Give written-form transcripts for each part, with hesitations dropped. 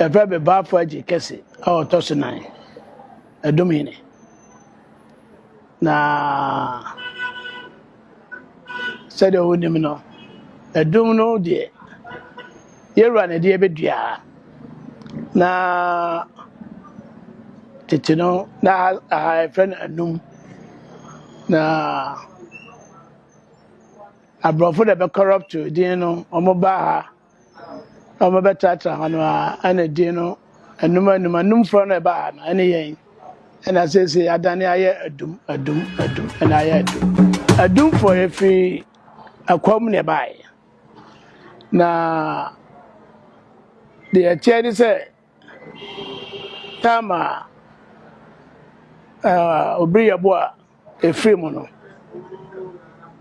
Yɛfrɛ me Bafo Agye Kɛse a ɔtɔ so nan, Ɛdomhene. Na sɛdeɛ wonim no, ɛdom no deɛ, yɛwura na ɛde yɛbɛdua ha. Na tete no, na aha yɛfrɛ no Anum. Na aborɔfo na ɛbɛ corrupt din no, wɔn baa ha na wɔbɛtratra ha no a, ɛna din no Anum Anum Anumfoɔ no ɛbaa ha no, ɛne yɛn. Ɛna seesei adane ayɛ Adum Adum Adum ɛna ayɛ Adum. Adumfoɔ yɛfiri Akwam na ɛbaeɛ. Na deɛ ɛteɛ ne sɛ time a Obiri Yeboah ɛfiri mu no,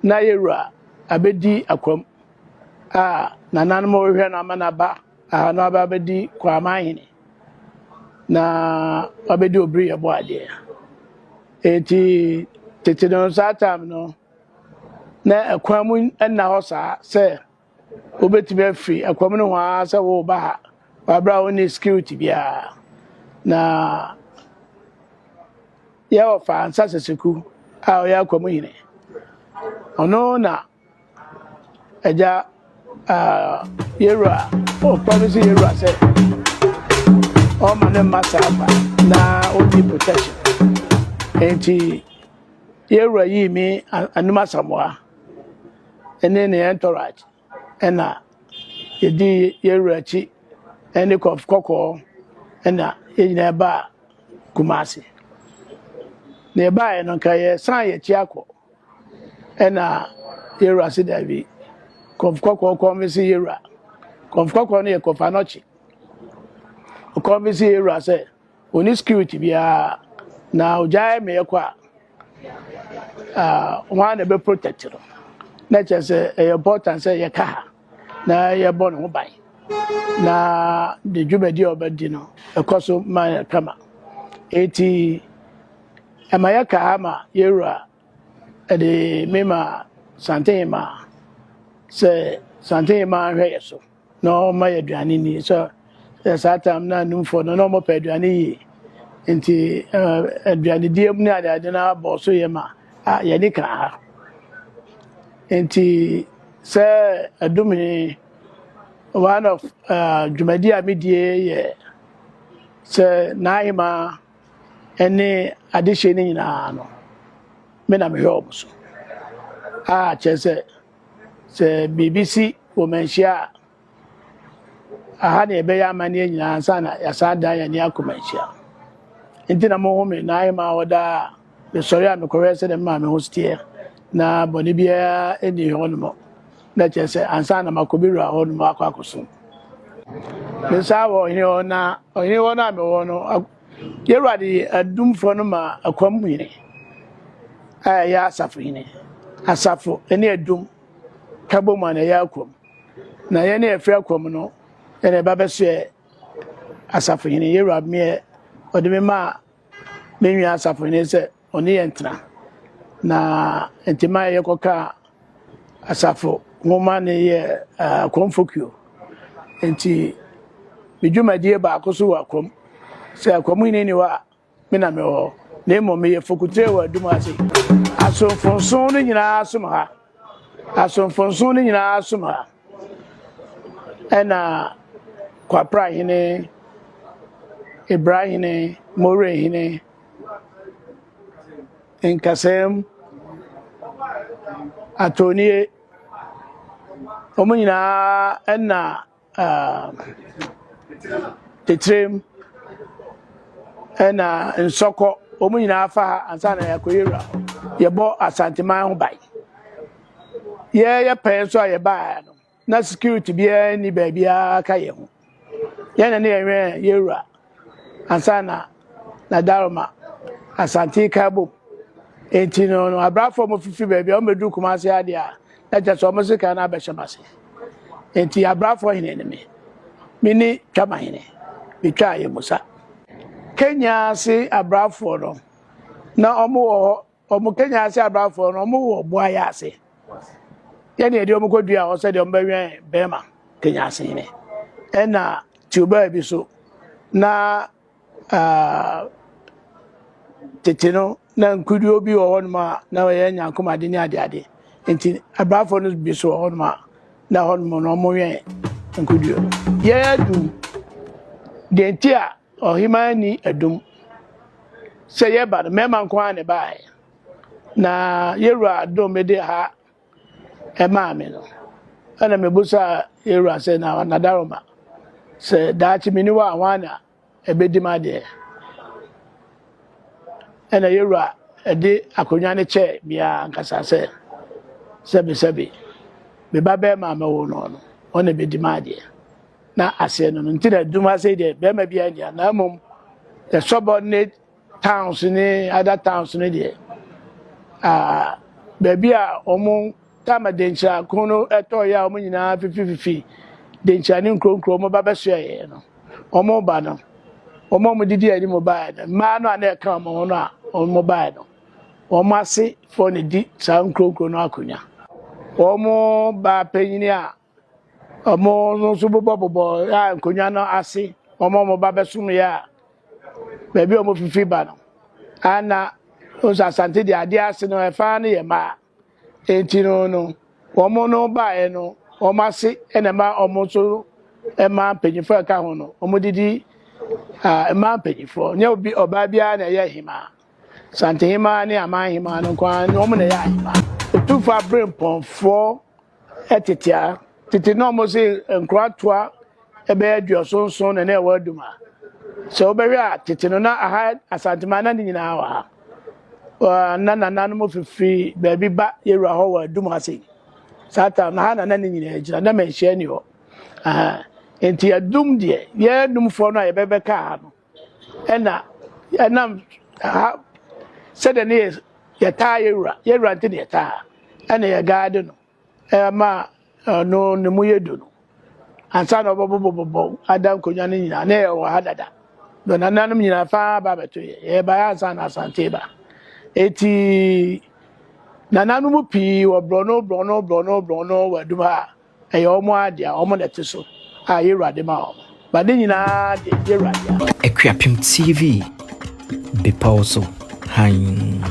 na yɛwura abɛdi Akwam a nananom rehwɛ no ama no aba aha no aba abɛdi Kwaman hene na wabɛdi Obiri Yeboah adeɛ. Eti tete no saa time no na ɛkwan mu nna hɔ saa sɛ wobɛtumi afiri ɛkwan mu no ho ara sɛ woreba ha wabere a wonni security biara. Na yɛwɔ fa Ansa Seseku a ɔyɛ Akwamu hene, ɔno na agya yɛwura ɔpromise yɛwura sɛ ɔma ne mma saa ba na ɔnni protection. Nti yɛwura yii me Anum Asamoah ɛne ne entourage ɛna yɛdi yɛwura akyi ɛne kɔf kɔkɔɔ ɛna yɛn nyinaa baa Kumasi. Na yɛbaeɛ no, nka yɛsan yɛkyi akɔ ɛna yɛwura se daabi, kɔf kɔkɔɔ convince yɛwura. Kɔf kɔkɔɔ no yɛ Kɔf Anɔkye. Ɔconvince yɛwura sɛ ɔni security biara na ogyae me yɛkɔ a, wɔn a na ɛbɛ protect no, na kyerɛ sɛ ɛyɛ important sɛ yɛka ha na yɛbɔ ne ho ban na de dwumadi a ɔbɛdi no ɛkɔ so ma yɛ kama. Eti ɛma yɛka ha ma yɛwura ɛde mema Santehema sɛ Santehema hwɛ yɛ so na ɔma yɛ aduane ni sɛ saa time na anumfoɔ no na ɔmɔpɛ aduane yie, nti aduanedie mu ne adeade no abɔ so yɛ ma a yɛne ka ha. Nti sɛ Adumhene, one of dwumadi a medie yɛ sɛ n'ahema ne adehyɛ no nyinaa no, me na mehwɛ wɔn so, a kyerɛ sɛ sɛ biribi si wɔ manhyia a, aha na yɛbɛyɛ amanneɛ nyinaa ansa na yɛasa dan yɛn ani akɔ manhyia. Nti na mohu me n'ahema hɔ daa a mesɔre a mekɔhwɛ sɛdeɛ me maame ho teɛ na bɔne biara nni hɔ nom, na kyerɛ sɛ ansa na makɔ bi wura hɔ nom akɔ akɔsom. Mesan wɔ ɔhene hɔ, na ɔhene hɔ no a mewɔ no, yɛwura de adumfoɔ no ma Akwam hene a ɛyɛ asafo hene. Asafo ne Adum ka bɔ mu a na ɛyɛ Akwam. Na yɛn ne yɛfrɛ Akwam no ɛna ɛba bɛsoɛ asafo hene. Yɛwura meɛ ɔde me maa me nua asafo hene sɛ ɔne yɛn tena, na nti ma yɛkɔka asafo nwoma ne yɛ Akwamfokuo. Nti me dwumadie baako so wɔ Akwam sɛ Akwam hene ni hɔ a, me na mewɔ hɔ, na mmom meyɛ fokutire wɔ Adum ase. Asomfonson no nyinaa som ha, asomfonson no nyinaa som ha, ɛna Kwapra hene, Ebra hene, More hene, Nkasɛm, Atonie, wɔn nyinaa ɛna Tetirem ɛna Nsɔkɔ, wɔn nyinaa fa ha ansa na yɛakɔ yɛwura hɔ. Yɛbɔ Asanteman ho ban. Yɛyɛ pɛn nso a yɛbaa no na security biara ni baabiara ka yɛn ho. Yɛn na ne yɛhwɛ yɛwura ansa na na Daroma Asante ka bom. Enti no abrafoɔ mo fifi baabi a wɔn bɛduru Kumase adeɛ a, na kyerɛ sɛ wɔn sika no abɛhyɛ m ase. Enti abrafoɔ hene ne me ne Twama hene metwaa yɛn musa. Kenya ase abrafoɔ no na wɔn wɔ hɔ, wɔn Kenya ase abrafoɔ no wɔn wɔ Buaya ase. Yɛne yɛde wɔn kɔdua hɔ sɛdeɛ wɔn bɛwɛn bɛrima Kenya ase hene. Ɛna tiobaa bi so. Na ah, tete no na nkuduo bi wɔ hɔnom a na wɔyɛ nyankomade ne adeade. Nti abrafoɔ no bi so wɔ hɔnom a na hɔnom no wɔwɛn nkuduo no. Yɛn adum, deɛ nti a ɔhemaa ni adum sɛ yɛba no mmarima nko ara na ɛbaeɛ. Na yɛwura dom de ha ɛmaa me no, ɛna mebusaa yɛwura sɛ na nadaroma sɛ daakye meni hɔ a hwan na ɛbɛdi m'adeɛ. Ɛna yɛwura ɛde akonnwa no kyɛɛ me ara ankasa sɛ sɛbesɛbe me ba bɛrima a mɛwo no no ɔna ɛbɛdi m'adeɛ. Na aseɛ no no nti na adum ase deɛ bɛrima biara nni ha na mmom the subordinate towns ne other towns no deɛ ah, baabi a wɔn tama denkyira ko no ɛtɔɔyɛ a wɔn nyinaa fifififi denkyira ne nkuronkuro wɔn ba bɛsoɛeɛ no wɔn ba no wɔn a wɔdidi anim baeɛ no mmaa no a na ɛka wɔn ho no a wɔn baeɛ no wɔn asefoɔ na di saa nkuronkuro no akonnwa wɔn baa panyin a wɔn nso bobɔbobɔ a nkonnwa no ase wɔn a wɔn ba bɛsom yɛ a baabi a wɔfifi ba no ana nso Asante deɛ adeɛ ase no ɛfa no yɛ mmaa enti no no wɔn no baeɛ no wɔn ase ɛna ɛma wɔn nso mmaa mpanyinfoɔ a ɛka ho no wɔn didi mmaa mpanyinfoɔ nyɛ obi ɔbaa biara na ɛyɛ hemaa Santehemaa ne amanhemaa no nko ara wɔn na ɛyɛ ahemaa. Otumfoɔ aberempɔnfoɔ tete a tete na wɔn se nkoratoa ɛbɛyɛ 77 na na ɛwɔ adum a sɛ wobɛhwɛ a tete no na aha Asanteman na ne nyinaa wɔ ha na nananom fifiri baabi ba yɛwura hɔ wɔ adum ha sei saa tam na ha na na ne nyinaa gyina na manhyia ni hɔ nti adum deɛ yɛn adumfoɔ no a yɛbɛbɛka ha no ɛna ɛnam ha sɛdeɛ ne yɛ yɛtaa yɛwura yɛwura nti ne yɛtaa ɛna yɛ gaade no ɛma ɔno ne mu yɛ du no ansa na ɔbɛbobɔbobɔ ada nkonnwa no nyinaa na yɛwɔ ha dada na nananom nyinaa faa ba bɛto yɛ yɛba yɛ ansa na Asante ba eti nananom pii wɔ borɔno borɔno borɔno borɔno wɔ adum ha a ɛyɛ wɔn adeɛ a wɔn na ɛte so a yɛwura de ma wɔn ba ne nyinaa de yɛwura de. Akuapem TV, bepɔw so hann.